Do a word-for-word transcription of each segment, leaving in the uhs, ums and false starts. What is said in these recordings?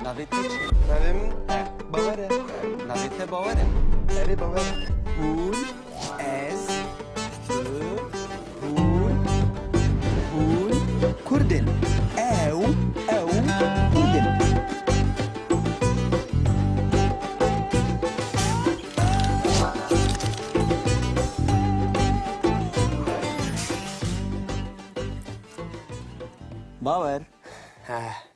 Navê te çi? Navê min Bawer e. Navê te Bawer e. Erê, Bawer e. Hûn, ez, tu, hûn, hûn Kurd in. Ew, ew Kurd in. Bawer. Heh.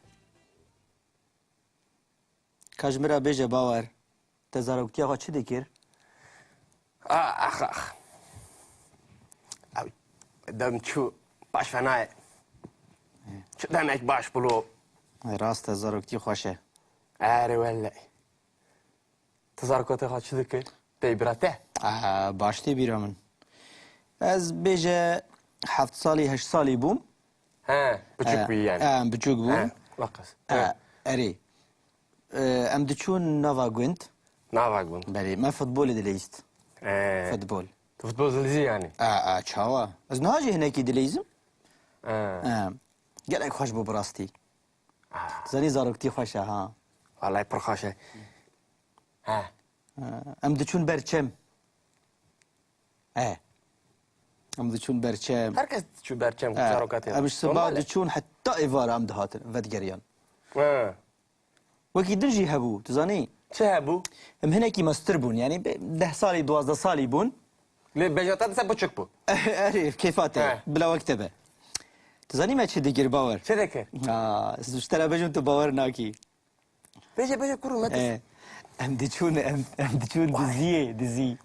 Ka ji min re bêje Bawer, te zaroktiya xwe çi dikir? Ah, ax, ax. Ew dem çû baş ve nayê. Çi demek baş bû lo. Rast e, zaroktî xweş e. Erê wele. Tu zarokatê xwe çi dikir? Tê bîra te? Ah, baş tê bîra min. Ez bêje heft salî, heşt salî bûm. He, biçûk bûyî yani. He, em biçûk bûn. He, weqas. He, erê. E, em diçûn nava gund. Nava gund. Belê, me futbolê dileyîst. He. Futbol. Tu futbol dileyîzî yani? E, e, çawa? Ez niha jî hinekî dileyîzim. He. E, gelek xweş bû bi rastî. Ah. Zanî zaroktî xweş e, ha. Vallahi pir xweş e. He. E, em diçûn ber çem. E. Em diçûn ber çem. Her kes diçû ber çem, e, zarokatê. Em ji siba diçûn heta êvara em dihatin, vedigeriyan. E. Wekî din jî hebû, tu zanî? Çi hebû? Em hinekî mestir bûn, yanî be-, deh salî, duwazdeh salî bûn. Lê bêja te dise biçûk bû. Erê, kêfa te, he, bila wek te be. Tu zanî me çi dikir, Bawer? Çi dikir? Aa, ji te re bêjim, tu bawer nakî. Bêje, bêje, kuro me. Eh, em diçûn, em, em diçûn diziyê, dizî.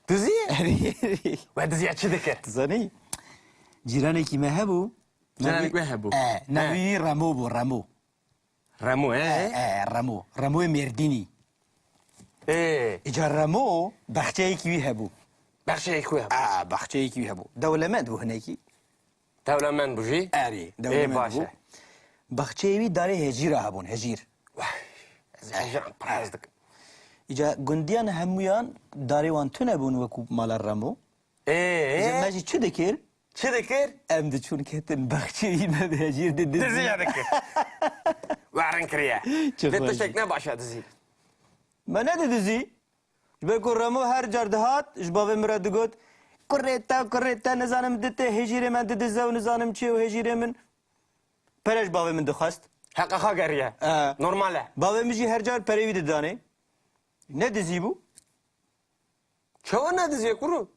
Diziyê? Erê. We diziya çi dike? Tu zanî? Cîranekî me hebû. Cîranek we hebû. Eh, navê wî Remo bû, Remo. Remo, eh? Eh, eh, Remo. Remoyê Mêrdînî. Eh. Îca Remo, baxçeyekî wî hebû. Baxçeyekî wî hebû. Ah, baxçeyekî wî hebû. Dewlemend bû hinekî. Dewlemend bû jî? Erê, dewlemend bû. Ê, baş e. Baxçeyê wî darê hejîra hebûn, hejîr. Wah, ez hejîran pir hez dikim. Îca gundiyan hemûyan darê wan tune bûn wekû mala Remo. Ê? Îca me jî çi dikir? Çi dikir? Em diçûn ketin baxçeyê wî, me bi hejîr didizî. Diziya dikir. Werin kiriye. Lê tiştek ne baş e dizî. Me nedidizî. Ji ber ku Remo her car dihat, ji bavê min re digot, "Kurê te, kurê te, nizanim di tê hêjîrê min didize û nizanim çi û hêjîrê min." Pere ji bavê min dixwest. Heqa xwe geriye. E. Normal e. Bavê min jî her car perê wî didanê. Ne dizî bû? Çawa ne dizî ye kuro?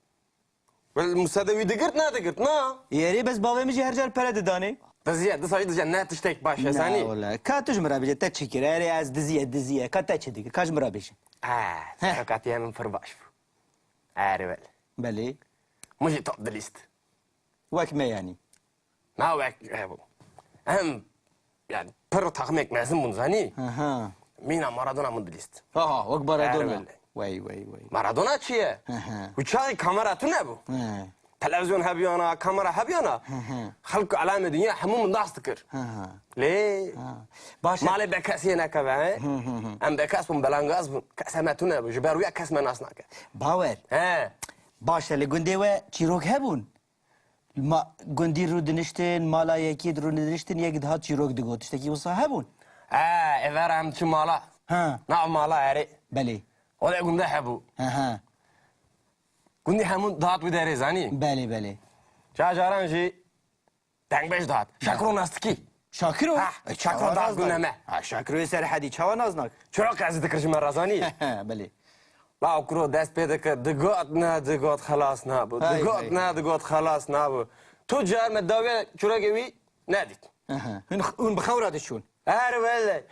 Wel, musade wî digirt, nedigirt, na? Yerê bes bavê min jî her car pere didanê. Diziye, disa jî diziye, ne tiştek baş e, zanî? Na, wele. Ka tu ji min re bêje, te çi kir? Erê, ez diziye, diziye. Ka te çi dikir? Ka ji min re bêje. Ha, heh, serokatiya min pir baş bû. Erê, wele. Belê. Min jî top dilîst. Wek me yanî. Na wek hebû. Em, yani, pir taxmek mezin bûn, zanî? Aha. Mîna Maradona min dilîst. Aha, wek Maradona. Erê, wele. Wey, wey, wey. Maradona çi ye? Aha. Û çaxê kamera tune bû. He. Televizyon hebiyana, kamera hebiyana. Hı hı. Xelk alemê dinya hemû min nas dikir. Hı hı. Lê, ha, baş e, malê bekesiyê nekeve, he? Hı hı hı. Em bekes bûn, belangaz bûn. Kes heme tune bû. Ji ber wî kes me nas nake. Bawer. He. Baş e, li gundê we çîrok hebûn? Ma, gundî rûdiniştin, mala yekî rûdiniştin, yek dihat çîrok digot. Tiştekî wisa hebûn? E, êvara em çi mala. Ha. Nav mala erê. Belê. Olê gundê hebû. He, he. Gundî hemû dihat wî derê, zanî? Belê, belê. Ca caran jî dengbêj dihat. Şakiro nastikî. Şakiro? Ha, e, Şakiro çawa dihat gundê me. Ha, Şakiroyê Serhedî çawa nas nak? Çirok ez dikir ji me re, zanî? Belê. La kuro dest pê dikir, digot ne, digot xelas nabû. Hay, digot hay, ne, hay. Digot xelas nabû. Tu car me dawiya çirokê wî nedît. Aha. Hûn, hûn bi xew re diçûn. Her wele.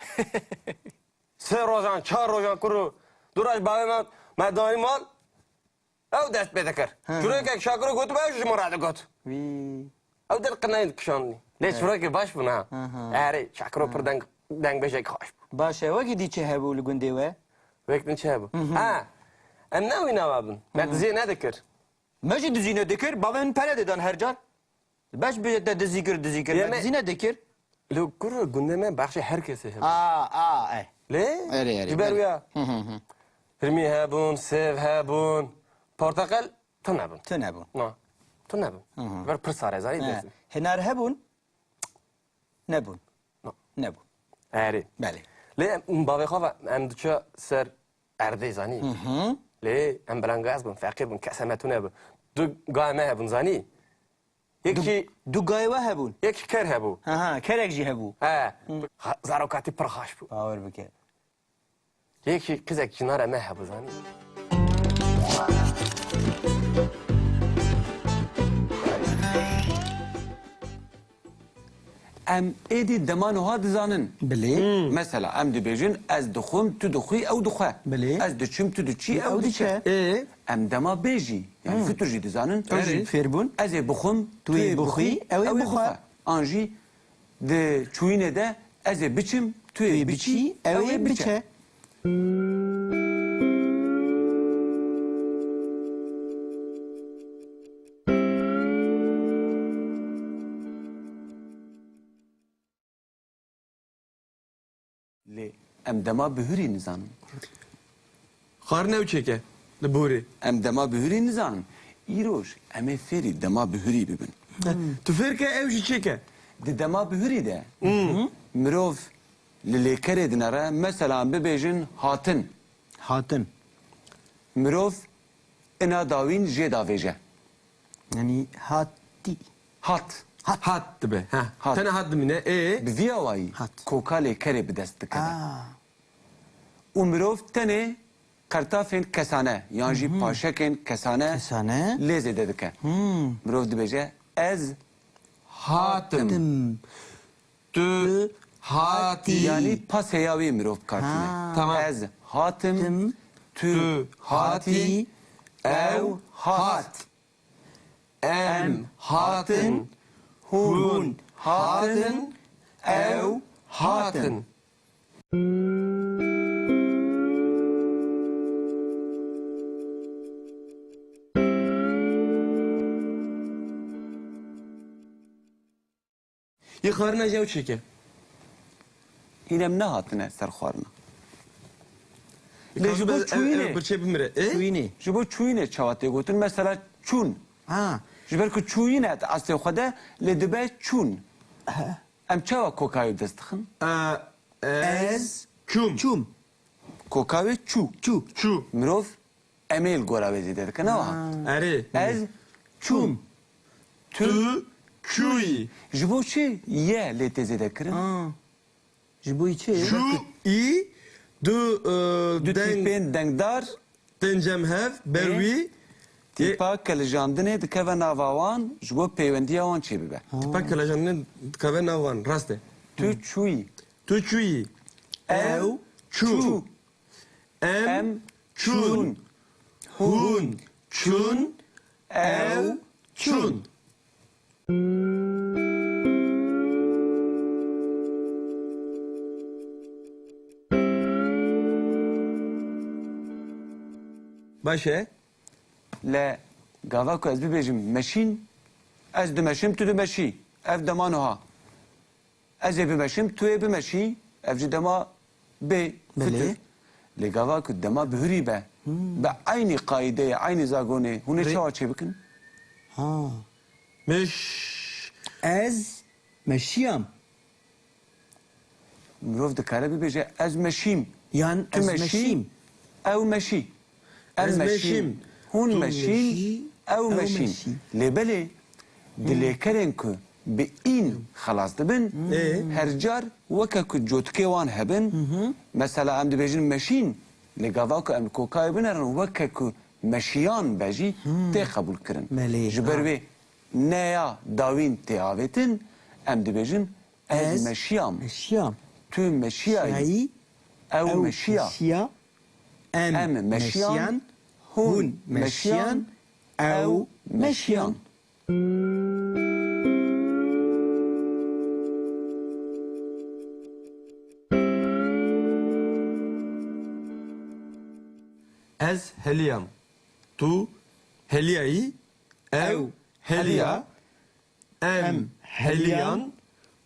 Sê rojan, çar rojan kuro. Du roj bavê me, me danî mal. Ew dest pê dikir. Hı hı. Çirokek Şakiro gotibû, ew ji min re digot. Wî. Ew der qinayên dikişandî. Lê çirokê baş bûn ha. Hı hı. Erê, Şakiro pir deng, dengbêjek xweş bû. Baş e, wekî dî çi hebû li gundê we? Wek din çi hebû? Hı hı. Ha, em ne wî nava bin. Me diziyê nedikir. Me jî dizî nedikir, bavê min pere didan her car. Beş bêje te dizî kir, dizî kir. Yeme- Me dizî nedikir. Li kur gundê me baxçê her kesê hebû. A, a, e. Lê? Erê, erê, ji ber wî ya. Hı, hı, hı. Hirmî hebûn, sêv hebûn, porteqal tune bûn. Tune bûn. Na. Tune bûn. Hı hı. Ji ber pir sare, zanî. He. Dêrsim. Hinar hebûn? Nebûn. Na. Nebûn. Erê. Belê. Lê em, bavê xwe ve em diçe ser erdê, zanî. Hı hı. Lê em belengaz bûn, feqîr bûn, kes heme tune bû. Du gayê me hebûn, zanî. Yekî Du, du gayê we hebûn? Yekî ker hebû. Ha ha, kerek jî hebû. He. Hı. Xa-, zarokatî pir xaş bû. Bawer bike. Yekî qizek cinare me hebû, zanî. Em êdî dema nuha dizanin. Bilê. Hmm. Mesela, em dibêjin, ez dixwim, tu dixwî, ew dixwe. Bilê. Ez diçim, tu diçî, ew diçe. Ê? Em dema bê jî, yani Hmm. fitur jî dizanin. Ew jî Erê. fêr bûn. Ez ê bixwim, Tu tu ê ê bixwî, bixwî, ew ê ew ê bixwe. bixwe. An jî di çûyînê de ez ê biçim, tu Tu ê ê biçî, biçî, ew ew ê ê biçe. biçe. Lê em dema bihurî nizanin. Xwarin ew çêke li borê. Em dema bihurî nizanin. Îroj em ê fêrî dema bihurî bibin. Hmm. Tu fêr ke ew jî çêke. Di dema bihurî de Hmm. mirov li lêkerê dinere, mesela em bibêjin hatin. Hatin. Mirov ina dawîn jê davêje. Yanî hatî. Hat. Hat. Hat dibe. Heh. Hat. Tene hat dimîne. Ê? Bi vî awayî Hat. koka lêkerê bi dest dikeve. Aa. Û mirov tenê qertafên kesane, yan jî Hı hı. paşekên kesane Kesane. lê zêde dike. Hmm. Mirov dibêje, ez hatim. Tim. Tu hatî. Yanî pasê ya wê mirov bi kar tîne. Ha. Tamam. Ez hatim, Tim. tu Tu hatî, hatî, ew ew hat. hat. Em hatin, hûn hatin, ew hatin. Yê xwarina ji ew çêke. Hîn em nehatine ser xwarina. Lê ji bo çûyînê. Pirçe bimire. E? Çûyînê. Ji bo çûyînê çawa tê gotin? Mesela çûn. Ha. Ji ber ku çûyîne di eslê xwe de lê dibe çûn. He. Em çawa kokayê bi dest dixin? E, ez çûm. Çûm. Koka wê çû. Çû. Çû. Mirov em ê li gora wê zêde dike, ne wiha? Ha. Erê. Ez çûm. Tu çûyî. Ji bo çi ye lê tê zêde kirin? Ha. Ji bo çi? Çû, î, du, e, Du deng, tîpên dengdar tên cem hev, ber Ê? wî. Tîpa Yê- kelijandinê dikeve nava wan, ji bo pêwendiya wan çêbibe. Ha. Tîpa kelijandinê dikeve nav wan, rast e. Tu çûyî. Tu çûyî. Ew Ew çû. çû. Em Em çûn. çûn. Hûn çûn. Ew çûn. Baş e. Lê gava ku ez bibêjim meşîn, ez dimeşim, tu dimeşî. Ev dema nuha. Ez ê bimeşim, tu yê bimeşî, ev jî dema bê, Belê. fitir. Lê gava ku dema bihurî be, Hmm. bi eynî qaîdeyê, eynî zagonê, hûn ê Rê- çawa çêbikin? Ha. Meş. Ez meşiyam. Mirov dikare bibêje, ez meşîm. Yan Tu ez meşî, meşîm. ew meşî. Em Ez meşîn, meşîm. hûn Tu meşîn, meşî, ew ew meşîn. meşî. Lê belê, di Hmm. lêkerên ku bi în xelas dibin, Ê? her car weke ku cotikê wan hebin, Hı hı. mesela em dibêjin meşîn, lê gava ku em li kokayê binerin, weke ku meşiyan be jî Hmm. tê qebûlkirin. Belê, Ji ber ha. wê neya dawîn tê avêtin, em dibêjin, Ez Ez meşiyam. meşiyam. Tu meşiyayî. Şiyayî, Ew ew meşiya. meşiya. Em Em meşiyan. meşiyan. Hûn Hûn meşiyan. meşiyan. Ew Ew meşiyan. meşiyan. Ez heliyam. Tu heliyayî. Ew Ew heliya. heliya. Em Em heliyan, heliyan,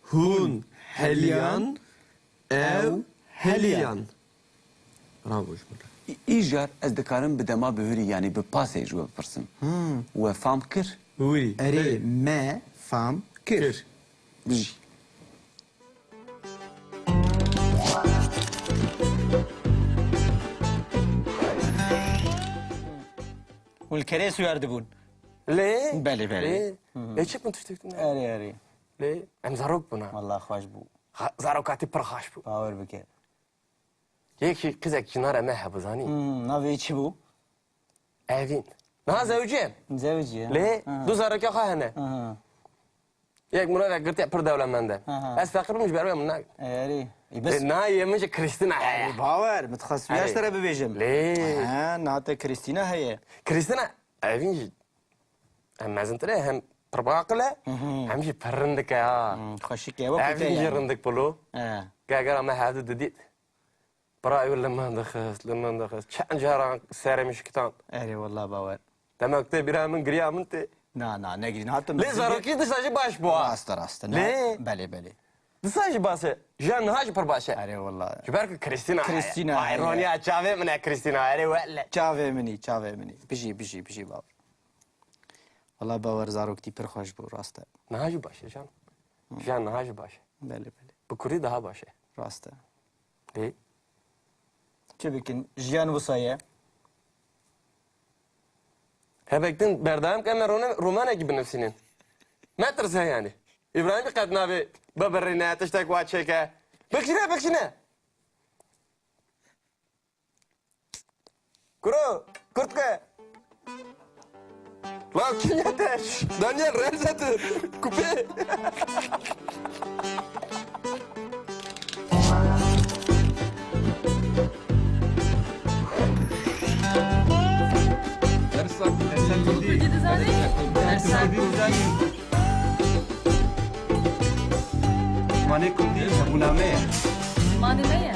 hûn heliyan, heliyan, ew ew heliyan. heliyan. Bravo ji min re. Î-, îcar ez dikarim bi dema bihurî, yanî bi pasê ji we bipirsim. Hmm. We fam kir? Wî. Erê, Erê. me fam kir. Kir. Bijî. Li kerê sûyar dibûn. Lê? Belê, belê. Lê? Hı hı. Lê çi min tiştek din? Erê, erê. Lê? Em zarok bûna. Wallah xweş bû. Xa-, zarokatî pir xweş bû. Bawer bike. Yek jî qizek cinara me hebû, zanî? Hmm, navê çi bû? Evîn. Niha zewicî ye. Zewicî ye. Lê Aha. du zarokê xwe hene. Aha. Yek mirovek girtiye pir dewlemend e. Aha. Ez feqîr bûm, ji ber wê min nake. Erê. Ê, bes. Ê, niha yê min jî Krîstîna heye. Ê, bawer, min dixwest Erê. Vîya ji te re bibêjim. Lê. Ha, niha te Krîstîna heye. Krîstîna, Evîn jî hem mezintir e, hem pir baqil e, Hı hı. hem jî pir rindik e ha. Hmm, xweşik e, wekî te Evîn jî yani. Rindik pilo. He. Gegera me hevdu didît. Bira ew li min dixist, li min dixist. Çend caran serê min şikitan. Erê wallah bawer. Demek tê bîra min giriya min tê. Na, na, negirîn. Hatim Lê zarokî dişa jî baş bû ha. Rast e, rast e. Lê? Belê, belê. Disa jî baş e. Jiyan niha jî pir baş e. Erê wallah. Ji ber ku Krîstîna heye. Krîstîna Vay, heye. Roniya çavê min e Krîstîna. Erê wele. Çavê min î, çavê min î. Bijî, bijî, bijî bawer. Wallah bawer zaroktî pir xweş bû, rast e. Niha jî baş e can. Jiyan niha jî baş e. Belê, belê. Bi kurdî daha baş e. Rast e. Lê? Çi bikin? Jiyan wisa ye. Hebek din berdayam ke em ê rone-, romanekî binivîsînin. Metirse yani. Îbrahîmî qet nabê bibirîne, tiştek wa çêke. Bikişîne, bikişîne. Kuro, kurtke. La kî ye te? Daniel Remzi tu. Kupê. Dersa Kurdî dizanî? Dersa Kurdî dizanî? Zimanê Kurdî hebûna me ye. Zimanê me ye.